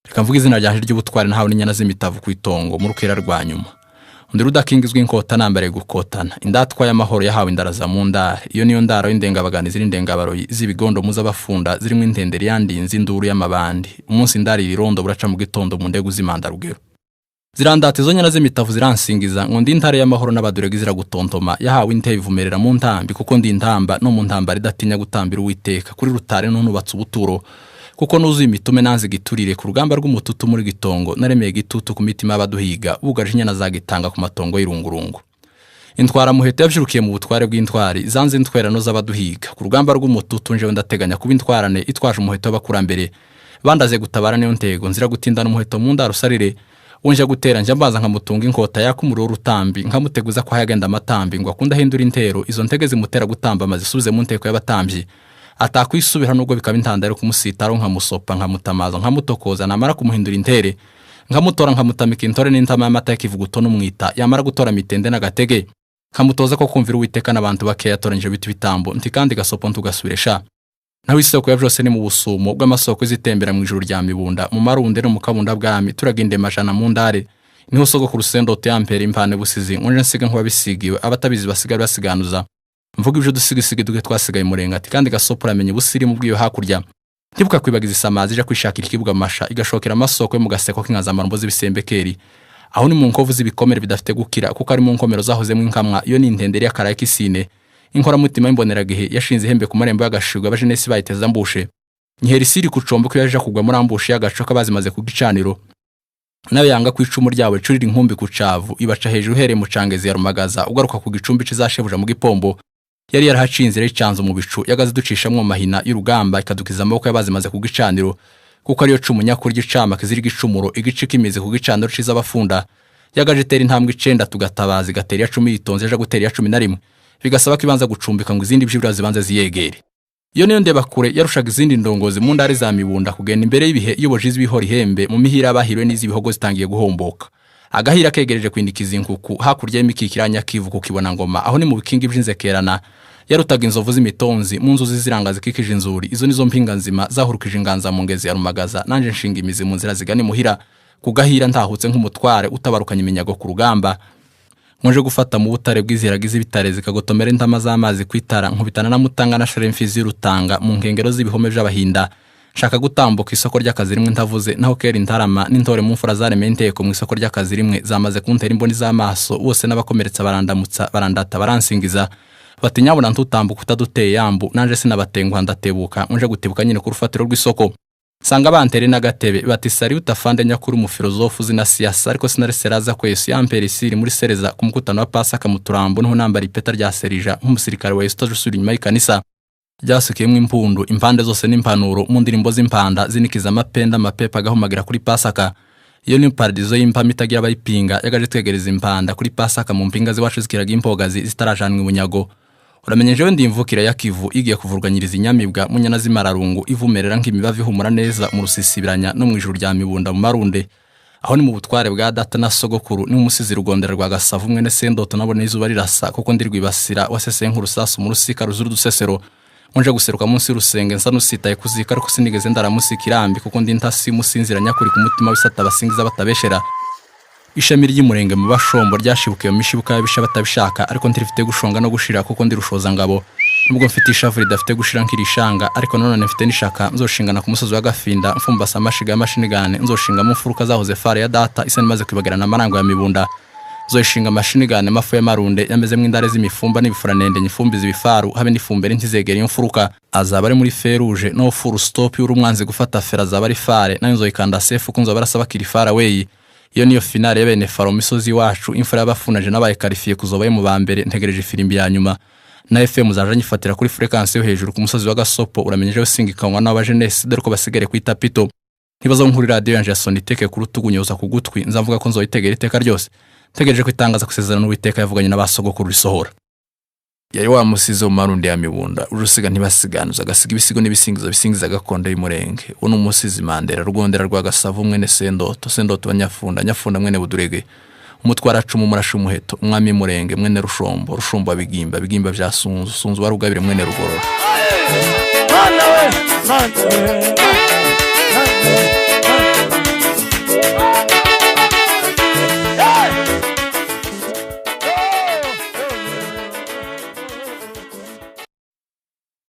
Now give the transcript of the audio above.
Reka mvuge izina ryanje ry'ubutwari nahawe n'inyana z'imitavu ku itongo mu rukera rwa nyuma. Undi rudakingizwa inkota nambariye gukotana. Indatwa y'amahoro yahawe indaraza mu ndare. Iyo niyo ndaro y'indengabaganizi n'indengabaroyi z'ibigondo muza bafunda zirimo intenderi yandinze induru y'amabandi. Umunsi ndari irirondo buraca mu gitondo mu ndego z'imandarugero. Zirandata izo nyana z'imitavu ziransingiza ngo ndi intare y'amahoro n'abadurega ziragutontoma yahawe intebe ivumerera mu ntambi kuko ndi intamba no mu ntambara idatinya gutambira Uwiteka kuri rutare ntunubatse ubuturo kuko nuzuye imitume nanze giturire ku rugamba rw'umututu muri gitongo naremeye gitutu ku mitima y'abaduhiga bugarije inyana zagitanga ku matongo y'irungurungu. Intwara muheto yabyirukiye mu butware bw'intwari zanze intwerano z'abaduhiga ku rugamba rw'umututu njewe ndateganya kuba intwarane itwaje umuheto w'abakurambere bandaze gutabara niyo ntego nzira gutindana umuheto mu ndarusarire unje gutera njya mbanza nkamutunga inkota yaka umuriro w'urutambi nkamuteguza ko ahagenda amatambi ngo akunde ahindura intero izo ntege zimutera gutamba amazisubize mu nteko y'abatambyi atakwisubira nubwo bikaba intandaro kumusitaro nkamusopa nkamutamaza nkamutokoza namara kumuhindura intere nkamutora nkamutamika intore n'intama y'amata y'ikivuguto n'umwita yamara gutora mitende n'agatege nkamutoza ko kumvira Uwiteka n'abantu bakeya yatoranyije biti bitambo nti kandi gasopo ntugasubire naho isoko ya byose ni mu busumo bw'amasoko izitembera mu ijuru rya mibunda mu marunde no mu kabunda bwami turaga indemajana mu ndare niho sogokuru Sendoto yampera impane busizi ngo nje nsiga nk'uwabisigiwe abatabizi basigare basiganuza mvuga ibyo dusigisigi duke twasigaye murengati kandi gasopo uramenye ubusirimu bw'iyo hakurya ntibuka kwibagiza isamazi ija kwishakira ikibuga amasha igashokera amasoko yo mu gaseko k'inkazamarumbo z'ibisembekeri aho ni mu nkovu z'ibikomere bidafite gukira kuko ari mu nkomero zahozemo inkamwa iyo ni intenderi y'akaraye k'isine inkoramutima y'imboneragihe yashinze ihembe ku marembo y'agashigo abajenesi bayiteza mbushe nyihera isiri ku combo ko yaje kugwa muri ambushe y'agaco kabazimaze ku gicaniro nawe yanga ku icumu ryawe curira inkumbi ku cavu ibaca hejuru uhereye mu cangezi ya Rumagaza ugaruka ku gicumbi c'izashebuja mu gipombo yari yarahaciye inzira y'icanzo mu bicu yagaze ducishamwo mahina y'urugamba ikadukiza amaboko y'abazimaze ku gicaniro kuko ariyo cumu nyakuri gicama kizira igicumuro igice k'imizi ku gicaniro c'izabafunda yagaje itera intambwe 9 tugatabaza igatera iya 10 yitonze ejo gutera iya 11 bigasaba ko ibanza gucumbika ngo izindi byibura zibanze ziyegere. Iyo niyo ndeba kure yarushaga izindi ndongozi mu ndare za mibunda kugenda imbere y'ibihe iyoboje iz'ibihora ihembe mu mihira bahiriwe n'iz'ibihogo zitangiye guhomboka agahira kegereje kwindikiza inkuku hakurya y'imikikira Nyakivu kukibona ngoma aho ni mu bikingi by'inzekerana yarutaga inzovu z'imitonzi mu nzuzi ziranga zikikije inzuri izo nizo mpinga nzima zahurukije inganza mu ngezi ya Rumagaza nanje nshinga imizi mu nzira zigana imuhira kugahira ntahutse nk'umutware utabarukanye iminyago ku rugamba nje gufata mu butare bw'iziraga iz'ibitare zikagotomera intama z'amazi kwitara nkubitana na mutanga na sheremfizi y'urutanga mu nkengero z'ibihome by'abahinda nshaka gutambuka isoko ry'akazi rimwe ntavuze naho kera intarama n'intore mu mfura zaremeye inteko mu isoko ry'akazi rimwe zamaze kuntera imboni z'amaso bose n'abakomeretsa barandamutsa barandata baransingiza bati nyabuna ntutambuka utaduteye yambu nanje sinabatenguha ndatebuka nje gutebuka nyine ku rufatiro rw'isoko sanga bantere n'agatebe bati sari utafande nyakuri umufilozofu zina siyasa ariko sinariseraza kwese yampera isiri muri sereza ku mukutano wa Pasaka mu turambo niho nambara ipeta rya serija nk'umusirikare wa Yesu utajusubira inyuma y'ikanisa ryasukiyemo impundu impande zose n'impanuro mu ndirimbo z'impanda zinikiza amapenda amapepa agahumagira kuri Pasaka iyo ni paradizo y'impamo itagira abayipinga yagaje twegereza impanda kuri Pasaka mu mpinga z'iwacu zikiraga impogazi zitarajanwa ibunyago. Uramenye jewe ndi imvukira ya Kivu igiye kuvurwanyiriza inyamibwa mu nyana z'imararungu ivumerera nk'imibavu ihumura neza mu rusisibiranya no mu ijuru rya mibunda mu marunde aho ni mu butware bwa data na sogokuru ni umusizi rugondera rwa Gasavu mwene Sendoto nabone izuba rirasa kuko ndi rwibasira waseseye nk'urusasu mu rusika ruzura udusesero nje guseruka munsi y'urusenge nsa nusitaye kuzika ariko sinigeze ndaramusika irambi kuko ndi ntasi musinzira nyakuri ku mutima w'isata basingiza batabeshera. Ishami ry'umurenge mu bashombo ryashibukiye mu mishibuka y'abisha batabishaka ariko ntirifite gushonga no gushira kuko ndi rushoza ngabo nubwo mfite ishavu ridafite gushira nk'irishanga ariko nanone mfite n'ishaka nzoshingana ku musozi wa Gafinda mfumbasa amashiga y'amashinigane nzoshinga mu mfuruka zahoze fare ya data isa nimaze kwibagarana amarango ya mibunda nzoyishinga amashinigane mafu y'amarunde yamezemo indare z'imifumba n'ibifuranende nyifumbiza ibifaru habe n'ifumbere ntizegera iyo mfuruka azaba ari muri feruje no full stop y'urumwanzi gufata fera azaba ari fare nayo nzoyikanda sefu ko nzoba arasaba kirifara weyi iyo niyo finale ya bene faro misozi wacu imfura y'abafunaje nabaye karifiye kuzobaye mu bambere ntegereje ifirimbi ya nyuma na FM zaje nyifatira kuri frequency yo hejuru ku musozi wa Gasopo uramenye singikanwa n'abajenesi dore ko basigare ku itapito ntibazo nkuri radio yanje ya Soniteke ku rutugu nyoza ku gutwi nzavuga ko nzoyitegera iteka ryose ntegereje kwitangaza kusezerana n'Uwiteka yavuganye n'abasogokuru risohora. Yari wa musizi wo mu marundi ya mibunda urusiga ntibasiganuza agasiga ibisigo n'ibisingizo bisingiza gakondo y'umurenge uno umusizi Mandela rugondera rwa Gasavu mwene Sendoto Sendoto wa Nyafunda Nyafunda mwene Budurege umutwara cumu umurashi umuheto umwami murenge mwene Rushombo Rushombo bigimba bigimba bya Sunzu Sunzu warugabire mwene Rugorora. Mana we, mana we.